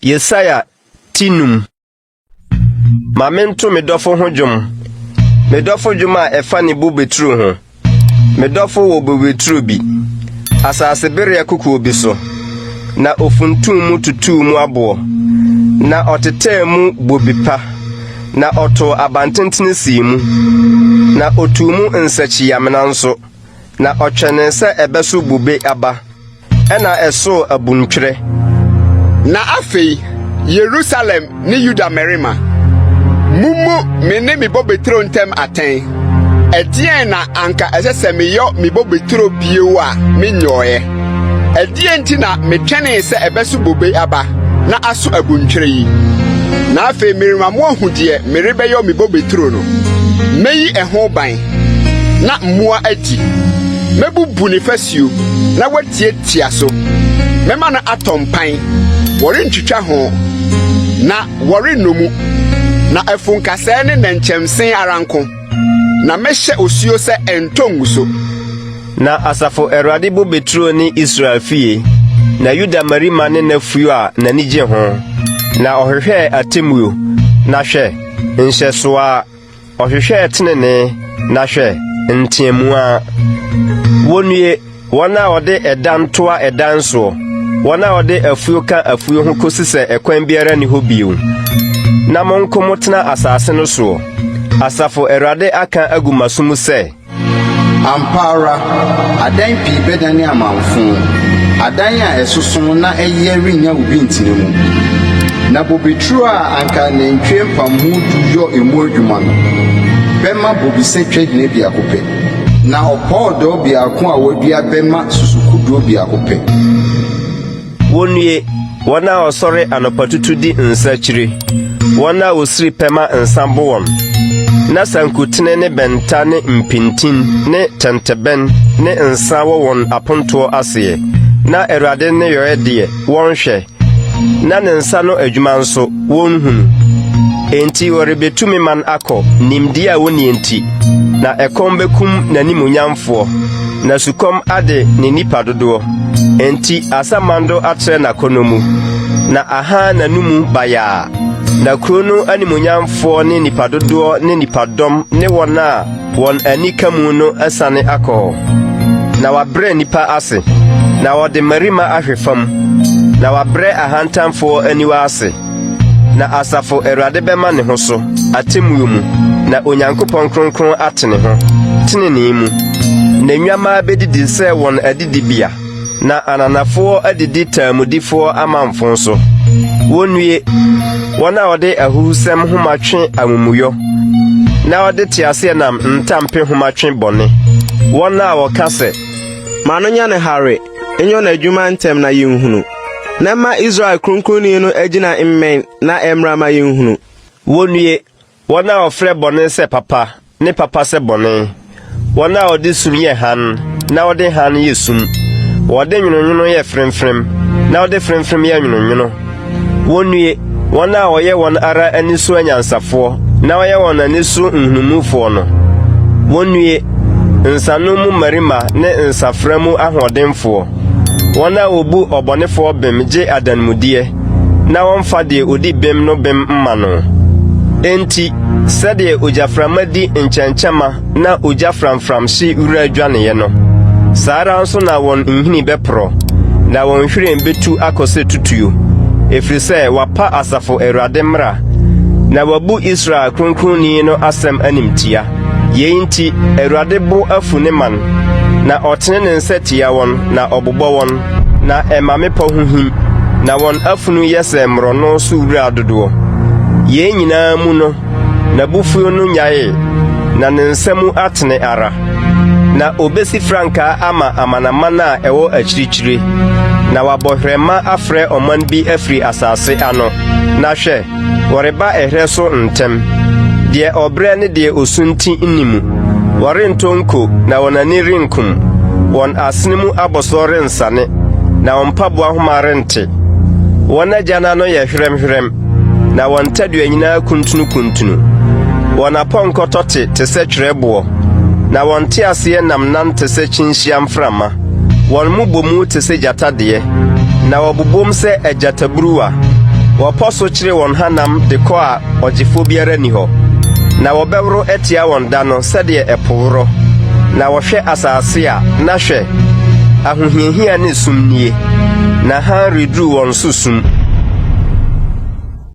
Yesaia ti num. Ma mento me dɔfo ho dwom, me dɔfo dwom a ɛfa ne bobeturo ho. Me dɔfo wɔ bobeturo bi, asase bereɛ kokoɔ bi so, na ofuntum mu tutuu mu aboɔ, na ɔtetɛɛ mu bobe pa, na ɔtoo abantentene sii mu, na otuu mu nsakyiamena nso, na ɔtwɛnee sɛ ɛbɛso bobe aba. Ɛnna ɛsoo abuntwerɛ. Na afei, Yerusalem ne Yuda mmarima, mummu me ne me bobeturo ntam atɛn. Ɛdeɛn na anka ɛsɛ sɛ meyɔ me bobeturo bio a menyɔeɛ? Ɛdeɛn nti na metwɛnee sɛ ɛbɛso bobe aba na aso abuntwerɛ yi? Na afei merema moahu deɛ merebɛyɔ me bobeturo no. Mɛyi ɛho ban, na mmoa adi. Mɛbubu ne fasuo na wɔatiatia so. Mɛma no atɔ mpan, wɔrentwitwa ho, na wɔrennɔ mu. Na afu nkasɛɛ ne nnɛnkyɛmse ara nko, na mɛhyɛ osuo sɛ ɛntɔ ngu so. Na asafo Awurade bobeturo ne Israel fie, na Yuda mmarima ne n'afuo a n'ani gye ho. Na ɔhwehwɛɛ atemmuo, na hwɛ, nhyɛsoɔ ara. Ɔhwehwɛɛ tenenee, na hwɛ, nteamu ara. Wonnue, wɔn a wɔde ɛdan toa ɛdan soɔ, wɔn a wɔde afuo ka afuo ho kosi sɛ ɛkwan biara nni hɔ bio, na mo nko motena asase no soɔ. Asafo Awurade aka agu m'aso mu sɛ. Ampa ara, adan pii bɛdane amamfõ, adan a ɛsoso na ɛyɛ rennya obi ntena mu. Na bobeturo a anka anantwie mpamho du yɔ emu adwuma no, bɛma bobesa twahina biako pɛ, na ɔpɔɔdɔɔ biako a wɔadua bɛma susukodoɔ biako pɛ. Wonnue, wɔn a wɔsɔre anɔpatutu di nsa akyire, wɔn a wɔsiri pɛ ma nsa bo wɔn, na sankutene ne bɛnta ne mpintin ne tɛntɛbɛn ne nsa wɔ wɔn apontoɔ aseɛ, na Awurade nneyɔɛ deɛ, wɔnhwɛ, na ne nsa no adwuma nso, wɔnhunu. Enti wɔrebetu me man akɔ, nimdeɛ a wonni nti, na ɛkɔm bɛkum n'animuonyamfoɔ. Na sukɔm ade ne nnipa dodoɔ, enti asamando atrɛ n'akɔnnɔ mu, na ahaa n'anomu bayaa. Na kuro no animuonyamfoɔ ne nnipa dodoɔ ne nnipadɔm ne wɔn a wɔn ani ka mu no asiane akɔ hɔ. Na wabrɛ nnipa ase, na wɔde mmarima ahwe fam, na wabrɛ ahantanfoɔ aniwa ase. Na asafo Awurade bɛma ne ho so, atemmuo mu, na Onyankopɔn kronkron ate ne ho, tenenee mu. Na nnwammaa bɛdidi sɛ wɔn adidibea, na ananafoɔ adidi taamudifoɔ amamfõ so. Wɔnnue, wɔn a wɔde ahuhusɛm homa twe amumuyɔ, na wɔde teaseɛnam ntampe homa twe bɔne, wɔn a wɔka sɛ, Ma no nyɛ no hare, nyɛ n'adwuma ntɛm na yenhunu, na ma Israel Kronkronni no agyina mmɛn na ɛmmra ma yenhunu. Wonnue, wɔn a wɔfrɛ bɔne sɛ papa ne papa sɛ bɔne, wɔn a wɔde sum yɛ hann na wɔde hann yɛ sum, wɔde nwononwono yɛ fremfrem na wɔde fremfrem yɛ nwononwono. Wonnue, wɔn a wɔyɛ wɔn ara ani so anyansafoɔ na wɔyɛ wɔn ani so nhunumufoɔ no! Wonnue, nsanom mu mmarima ne nsafra mu ahoɔdenfoɔ, wɔn a wɔbu ɔbɔnefoɔ bem gye adanmudeɛ na wɔmfa deɛ ɔdi bem no bem mma no. Enti, sɛdeɛ ogyaframa di nkyɛnkyɛmma na ogya framfram hye wura dwaneeɛ no, saa ara nso na wɔn nhini bɛporɔ, na wɔn nhwiren bɛtu akɔ sɛ tutuo, ɛfiri sɛ wɔapa Asafo Awurade mmara, na wɔabu Israel Kronkronni no asɛm animtia. Yei nti, Awurade bo afu ne man, na ɔtene ne nsa tia wɔn na ɔbobɔ wɔn, na ɛma mmepɔ ho him, na wɔn afunu yɛ sɛ mmorɔno so wura dodoɔ. Yei nyinaa mu no, N'abufuw no nyaee, na ne nsa mu atene ara. Na obesi frankaa ama amanaman a ɛwɔ akyirikyiri, na wabɔ hwerɛma afrɛ ɔman bi afiri asase ano. Na hwɛ, wɔreba ɛherɛ so ntɛm. Deɛ ɔbrɛ ne deɛ osunti nni mu. Wɔrentɔ nko na wɔn ani renkum. Wɔn asene mu abɔsoɔ rensane, na wɔn mpaboa nhoma rente. Wɔn agyan ano yɛ hwerɛmhwerɛm. Na wɔn tadua nyinaa kuntunukuntunu. Wɔn apɔnkɔ tɔte te sɛ twerɛboɔ, na wɔn nteaseɛnam nan te sɛ kyinhyia mframa. Wɔn mmobomu te sɛ gyata deɛ, na wɔbobom sɛ agyataburuwa. Wɔpɔ so kyere wɔn hanam de kɔ a ɔgyefoɔ biara nni hɔ. Na wɔbɛworo atia wɔn da no sɛdeɛ ɛpo worɔ. Na wɔhwɛ asase a, na hwɛ, ahohiahia ne sum nie, na hann reduru wɔn so sum.